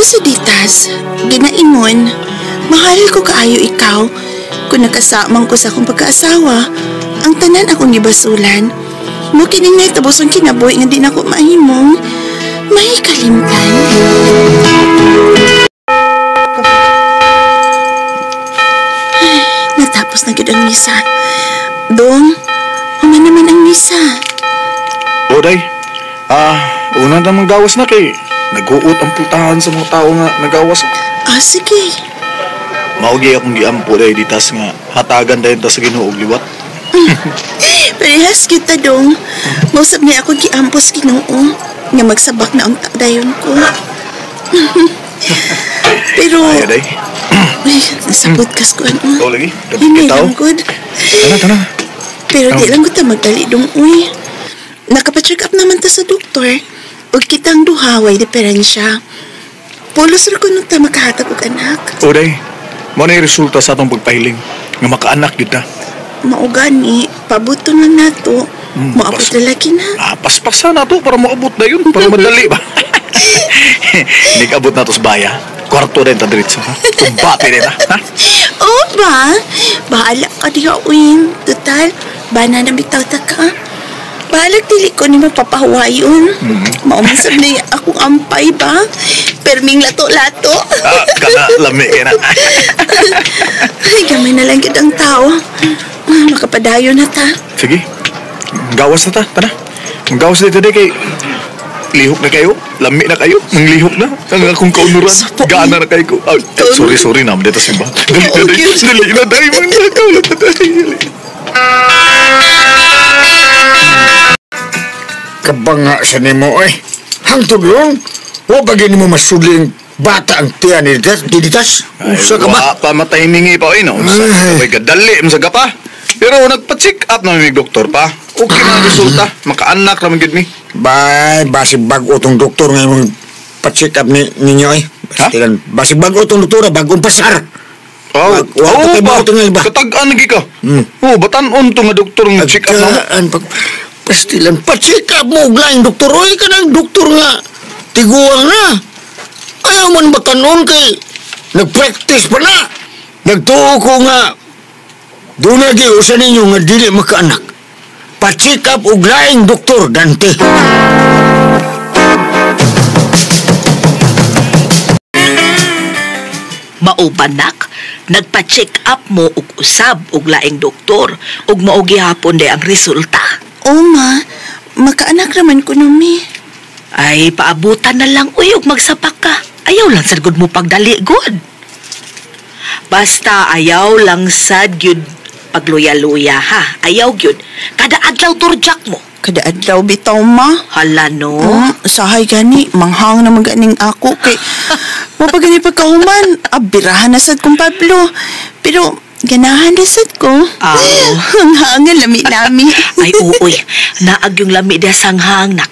si Ditas, ginaingon, mahal ko kaayo ikaw. Kung nakasamang ko sa akong pagkaasawa, ang tanan akong gibasulan. Mo kining nahitabos ang kinabuhi nga di na ko mahimong may kalimtan. Ay, natapos na gid ang misa. Dong, uma naman ang misa. O, day. Una na manggawas na kay nag-uot ang putahan sa mga tao nga nagawas. Ah, sige. Maugi akong giampo day ditas nga hatagan dayon ta sa Ginoo og liwat. Parehas kita dong. Mausap niya akong giampo sa Ginoo nga magsabak na ang dayon ko. Pero ay day. Ay, nasa podcast ko ano. Oh, lagi. Hindi lang good. Tana, tana. Pero di lang ko ta magdali dong, uy. Nakapacheck up naman ta sa doktor. Ug kitang duha way diferensya. Pulos ra ko nung ta makahatag og anak. O day, mao na resulta sa atong pagpahiling nga makaanak gyud ta. Mao gani, pabuton lang nato. Moabot lalaki na. Paspasa na to para moabot na yun, para madali ba. Nag-abot na to sa baya. Kwarto din ta diretso, ha? Kumbate din, ha? Oo ba? Bahala ka diha, uy. Total, bana na bitaw ta ka. Bahalag dili ko ni mapapahuwayon. Maumasab na akong ampay ba? Perming lato-lato. Kana, lami ka na. Ay, gamay na lang gid ang tao. Makapadayon na ta. Sige, gawas na ta. Tara. Gawas na today kay lihok na kayo, lami na kayo, manglihok na. Ang akong kaunuran, gaana na kayo ko. Ay, sorry, sorry na, dito simba. Dali na, dali, dali na, dali, manglakaw na, dali. Kabanga sa nimo, eh. Hangtod ron, wa ba gini mo masuli ang bata ang tiyan ni Ditas? Usa ka ba? Wa pa mataimingi pa, eh, no? Uy, kadali, masaga pa. Pero nagpa-check up na may doktor pa. Okay na ang resulta. Makaanak naman gid mi. Bay, basig bago tong doktor ngayon pa-check up ninyo eh. Ha? Basig bago tong doktor, bagong pasar. Oh, oh, ba? Katag-an lagi ka. Oh, batan-on to nga doktor nga check up na. Pastilan, pa-check up mo og laing doktor. Oy, kanang doktor nga tiguang na. Ayaw man batan-on kay nag-practice pa na. Nagtuo ko nga doon na di usa ninyo nga dili makaanak. Pa-check up og laing doktor, Dante. Maubanak, nagpa-check up mo og usab og laing doktor ug mao gihapon day ang resulta. O ma, makaanak raman ko numi. Ay, paabutan na lang uy og magsapak ka. Ayaw lang sad gud mo pagdali gud. Basta ayaw lang sad gyud pagluya-luya ha. Ayaw gyud. Kada adlaw turjak mo. Kada adlaw bitaw ma. Hala no. Sahay gani manghang na maganing ako kay mo pa gani pagkahuman. Abirahan na sad kong Pablo. Pero ganahan na sad ko. Ang hangin lami-lami. Ay uoy, naag yung lami diha sanghang nak.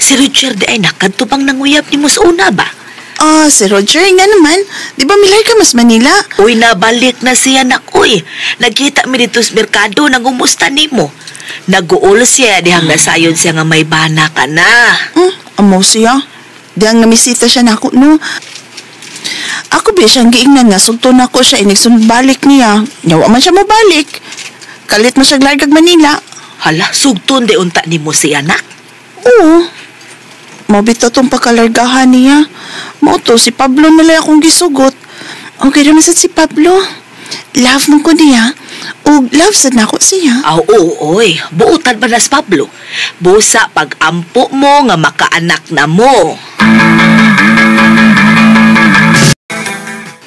Si Richard ay nakadto pang nanguyab ni mo sa una ba? Ah, si Roger nga naman. Di ba milay ka mas Manila? Uy, nabalik na siya nak, uy. Nagkita mi dito sa merkado, nangumusta nimo. Naguol siya, dihang nasayon siya nga may bana ka na. Amo siya. Dihang namisita siya na ako, no. Ako ba siyang giingnan nga, sugto na ko siya, inigsun balik niya. Nyawa man siya mobalik. Kalit mo siya largag Manila. Hala, sugton di unta nimo siya, nak? Oo. Mabito tong pagkalargahan niya. Mao to, si Pablo na lang akong gisugot. Okay naman sad si Pablo. Love mo ko niya. O love sad na ako siya. Aw, oo, oy. Buotan ba na si Pablo? Busa pag-ampo mo nga makaanak na mo.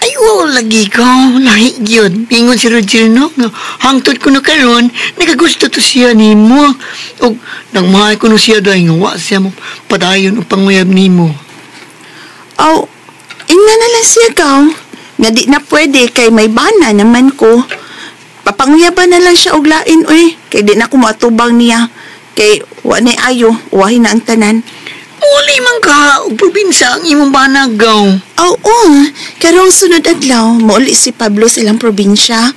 Ay, oo, lagi ko. Lahi yun. Ingon si Roger, no? Hangtod ko na karon, nakagusto to siya ni mo. O, nagmahal ko na siya dahil nga wa siya mo padayon o panguyab ni mo. Aw, ingna na lang siya, gaw. Nga di na pwede kay may bana naman ko. Papanguyaban na lang siya og lain, uy. Kay di na ko maatubang niya. Kay wa na ayo, uwahin na ang tanan. Uli man ka, og probinsya ang imong bana, gaw. Oo, karong sunod adlaw, mauli si Pablo sa ilang probinsya.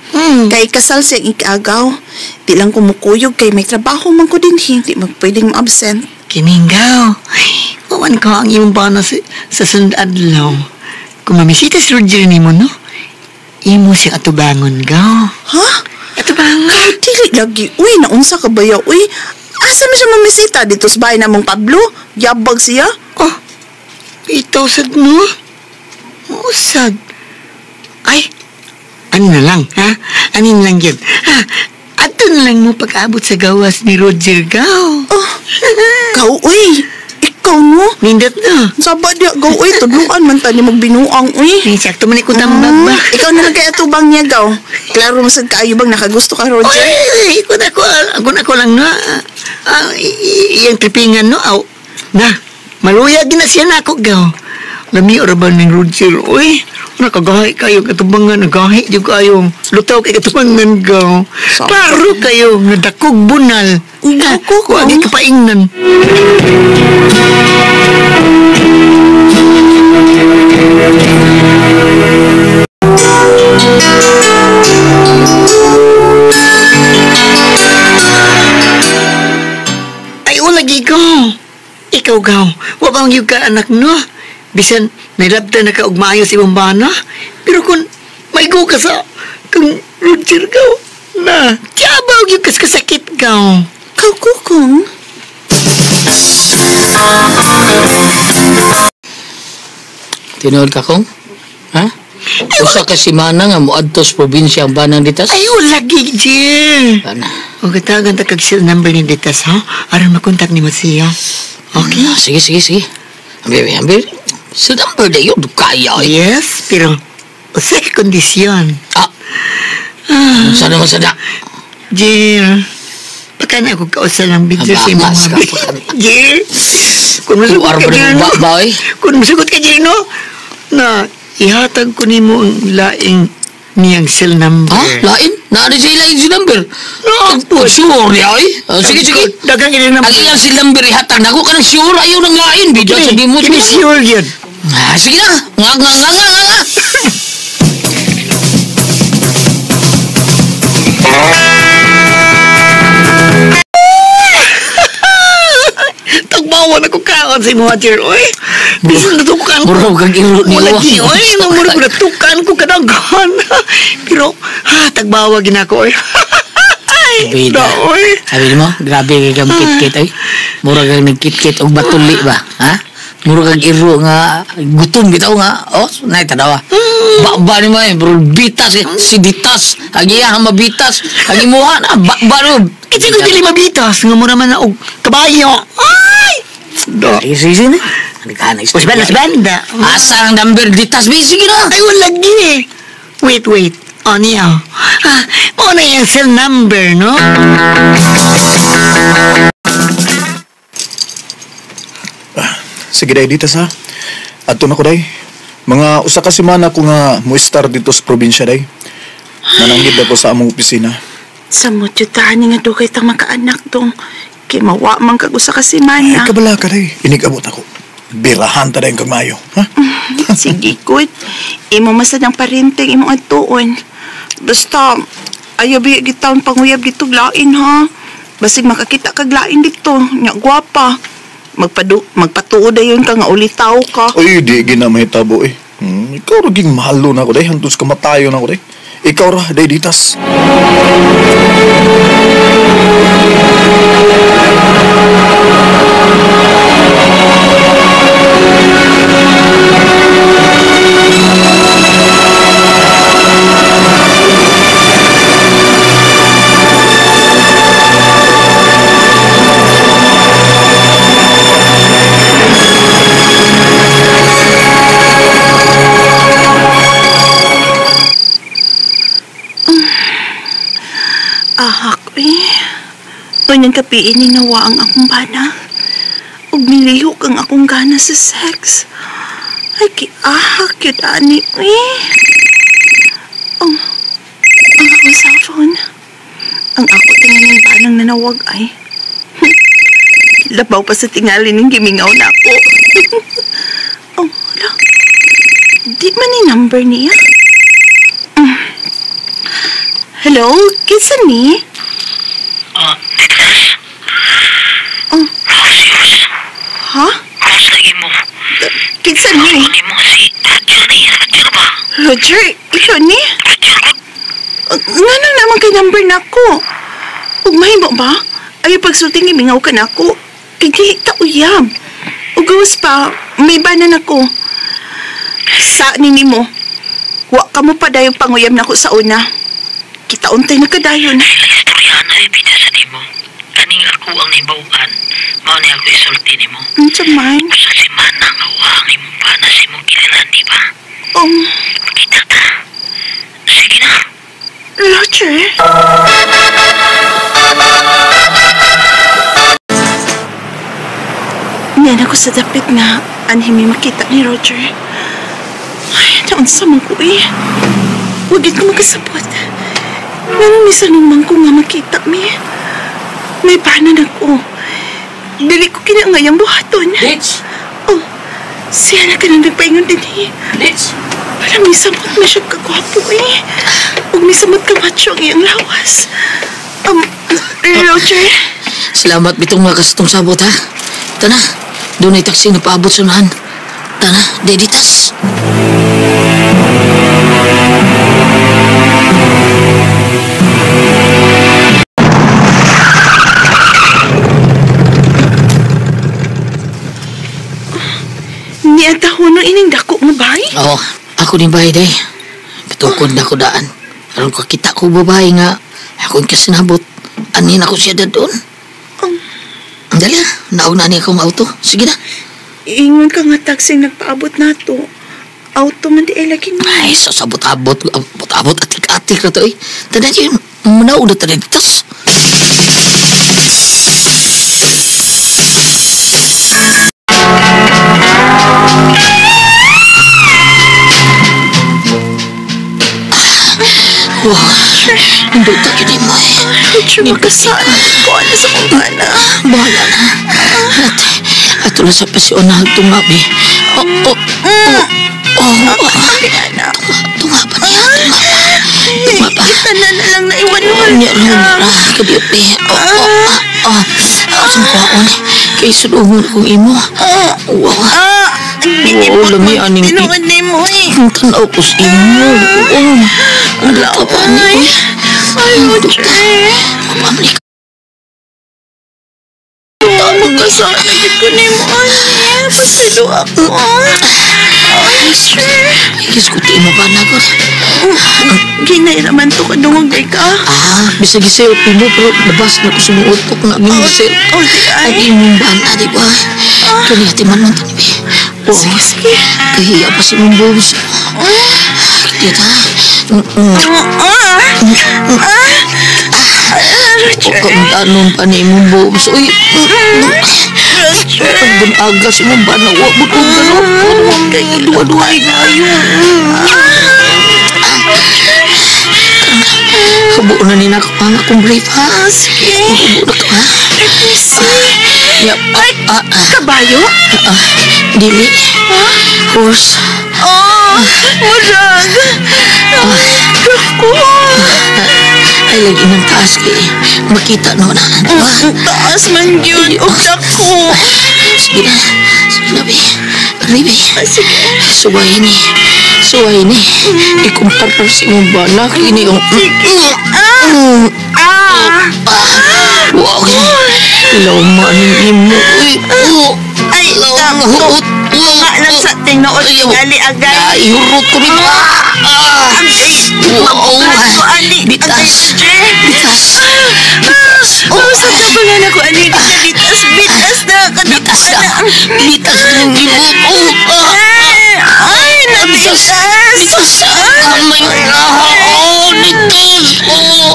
Kay kasal siyang ikaagaw. Di lang kumukuyog kay may trabaho man ko din, hindi magpwedeng ma-absent. Kining, gaw. Wawan ka ang imong bana sa sunod adlaw. Kung mamisita si Roger ni mo, no? Imo siyang atubangon, gaw. Ha? Atubangon? Gaw, dili lagi. Uy, naunsa ka ba ya? Uy, asa man siya mamisita dito sa bahay namong Pablo? Yabag siya? Oh, itaw sad no? Usad. Ay, ano na lang, ha? Ano na lang yun? Ha? Ato na lang mo pag-abot sa gawas ni Roger, gaw. Oh, gaw, uy. Ikaw, no? Nindot na. Saba diya, gaw, uy. Tudluan man tani magbinuang, uy. Ay, sakto man ikong tambag ba? Ikaw na lang kaya tubang niya, gaw. Klaro mo sad kaayo bang nakagusto ka, Roger? Uy, ako na ako lang, no? Iyang tripingan, no? Aw, na, maluya din na siya na ako, gaw. Lami ora ba ng Roger, uy? Nakagahi kayo, katubangan, nagahi di kayo. Lutaw kay katubangan, gaw. Klaro kayo, nadakog bunal. Ako, Kuha di kapaingnan. Ay, ulagi ko. Ikaw, gaw. Wa bang yung ka, anak, no? Bisan, nailabta na ka og maayo sa imong bana. Pero kung maigo ka sa kung Roger, gaw, na, tiyabaw yung kaskasakit, gaw. Gaw, kukong. Tinuod ka, kong? Ha? Usa ka simana nga moadto sa probinsya ang banang ditas? Ay, ulagi, Jill. Ana. O katagan ta kag cell number ni ditas, ha? Aron makontak ni mo siya. Okay? Sige, sige, sige. Ambil, ambil. Sa number na yun, kaya eh. Yes, pero usa ka kondisyon. Ah. Sana man sana. Jill, baka na ako kausa lang video sa imong Abakas ka, mga. Jill, kung masugot ka, Jill, no? Kung masugot ka, Jill, no? Na, ihatag ko nimo ang laing niyang cell number. Ha? Lain? Naano siya laing cell number? No, Oh, sure niya, ay. Sige, sige. Daghang ilang number. Ang iyang cell number ihatag nako ka ng sure ayaw ng lain. Bidyo sa di mo. Kini sure yun. Ah, sige na. Nga, nga, nga, nga, nga, nga. Tagbawan ako kaon sa imong Roger, oy. Bisan natukan ko. Murag kang iro ni Wala di, oy. Murag ko natukan ko kadaghan. Pero, ha, tagbawa ginako, oy. Bida. Da, oy. Sabi mo, grabe kay kang kit-kit, oy. Murag kang nagkit-kit og batuli ba, ha? Murag kang iro nga, gutom bitaw nga. Oh, nay tanawa. Ba-ba ni mo, eh. Murag bitas, eh. Si ditas. Ang iya, ang mabitas. Ang imuha na, ba-ba ni mo. Kasi kung dili mabitas, nga mura man na og kabayo. Ay! Do. Sige, sige, sige. Ano Usban, usban, da. Asa ang number ditas, bi? Sige na. Ay, wala lagi. Wait, wait. O niya. Ah, mo na yung cell number, no? Sige, day, dito sa. Adto na ko, day. Mga usa ka semana ko nga mo-start dito sa probinsya, day. Nananggid ako sa among opisina. Sa mutyutaan nga dugay tang makaanak dong. Kay mawa man kag usa ka semana. Ay, kabala ka, day. Inigabot ako. Birahan ta day kag maayo, ha? Sige, good. Imo masad ang parenteng imong adtuon. Basta, ayaw biya gitaon panguyab dito lain, ha? Basig makakita kag lain dito. Nya, gwapa. Magpatuo dayon ka nga ulitaw ka. Uy, di ginamahitabo, eh. Ikaw ra ging mahalo na ako, day. Hantos kamatayo na ako, day. Ikaw ra, day, ditas. Ahak, eh. Tunyang kapiin ni nawa ang akong bana. Ug nilihok ang akong gana sa sex. Ay, kiahak yun, ani, eh. Oh, ang akong cellphone. Ang ako tingin ng banang nanawag ay. Labaw pa sa tingali ng gimingaw na ako. Oh, wala. Di man ni number niya. Hello? Kinsa ni? Ditas? Oh. Rose yun. Ha? Rose lagi mo. Kinsa ni? Ako ni mo si Roger na. Roger, ikaw ni? Nga naman kay number na ako. Ug mahimo ba? Ayaw pagsulti nga mingaw ka na ako. Kay di ta uyab. Ug gawas pa, may banan ako. Sa nini mo, wa ka mo pa dayong panguyab na ako sa una. Kita untay na kadayon. Istoryahan na ibida sa nimo. Kaning ako ang nibawaan. Mao ni ako isulti nimo. Unsa man? Sa semana nga wa ang imong bana sa imong giliran, di ba? Kita ta. Sige na. Roger? Niyan ako sa dapit nga anhimi makita ni Roger. Ay, naunsa man ko eh. Huwag ko magkasabot. Nanong misanong man ko nga makita mi. May banan ako. Dili ko kinangayang buhaton. Ditch! Oh, siya na ka nang nagpaingon din eh. Ditch! Parang may samot na siya kagwapo eh. Huwag may samot ka macho ang iyang lawas. Roger? Salamat bitong makasitong sabot ha. Tana, doon ay taksi na paabot sa unahan. Tana, deditas. Niya tahono ining dako mo bay? Oo, ako ni bay day. Patukod na ko daan. Aron ko kita ko babae nga akong kasinabot. Anin ako siya doon. Dali, naog na niya akong auto. Sige na. Ingon ka nga taxi nagpaabot na to. Auto man di ay lagi niya. Ay, sa sabot-abot, abot-abot, atik-atik na to eh. Tanan yun, manaog na tanan tas. Wow, hindi ta kini mo eh. Roger, makasaan ko ano sa kong bana. Bahala na. At ato lang sa pasyon na tunga, be. Oh, oh, oh, oh, oh. Anak. Tunga pa niya, tunga pa. Tunga pa. Itanan na lang na iwan mo. Nya ron, kadiyot, be. Oh, oh, ah, ah. Asang kwaon. Kay sulungon kong imo. Wow. Ah, Oo, lami aning Tinuod ni mo eh. Ang tanaw ko sa imo. Oo. Ang lata pa ni. Ay, Roger. Pamali ka. Makasaan na gid ko ni mo. Ay, pasilo ako. Ay, Roger. Ay, gisguti mo ba na ko? Ginairaman to kadungog ay ka. Ah, bisag giselfie mo pero labas na ko sa mga utok na ang imong selfie. Oh, di ay. Ang imong bana, di ba? Kani ati man man tani, be. Oo. Sige, sige. Kahiya pa sa imong boobs. Kita. Ah! Ah! Roger. Kung anon pa ni imong boobs. Uy, Roger. ang bunaga sa imong bana. Wa mo kong gano'n. Duwa-duwa ngayon. Hubo na ni na ang akong brief, ha? Ah, sige. Hubo na to, ha? Let me see. Yep. Ay, kabayo? Dili. Horse. Oh, murag. Dako. Ay, lagi ng taas kay makita no na. Diba? Ang taas man yun. Og dako. Sige na. Sige na, be. Ribe. Sige. Suway ni. Suway ni. Ikumpara sa imong balak. Ini yung... Sige. Ah! Ah! Wow. Ilaw man imo. Uy. Oh. Ay, Ilaw dako. Nga lang sa tinuod. Gali agay. Ay, hurot ko nito. Ah! Agay. Wow. Mabuhat ko, ani. Bitas. Agay, Roger. Bitas. Bitas. Oh, sa tabangan ako, ani. Di na bitas. Bitas na. Bitas na. Bitas na yung imo. Oh. Ah. Ay, nabitas. Bitas. Amay na. Oh, bitas. Oh.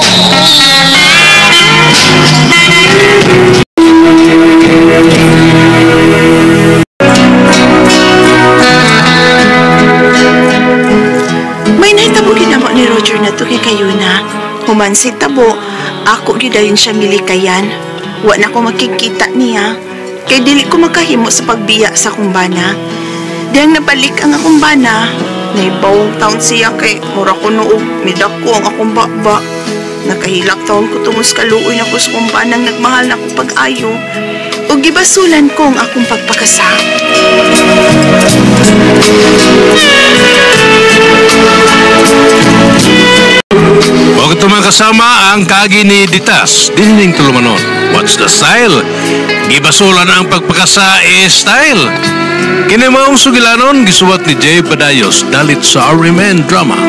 May nahitabo ginamo ni Roger na to kay Kayuna. Human si tabo, ako gyud siya milikayan. Wa na ko makikita niya. Kay dili ko makahimo sa pagbiya sa akong bana. Diyang nabalik ang akong bana, naibawong taon siya kay mura ko noog, midako ang akong baba. Nakahilak taon ko tungos kaluoy na ko sa akong banang nagmahal na akong pag-ayo. Ug gibasulan ko ang akong pagpakasa. Og ito mga kasama ang kaagi ni Ditas, dinhining tulumanon. What's the style? Gibasulan ang pagpakasa e style. Kini maong sugilanon gisuwat ni Jay Badayos dalit sa RMN Drama.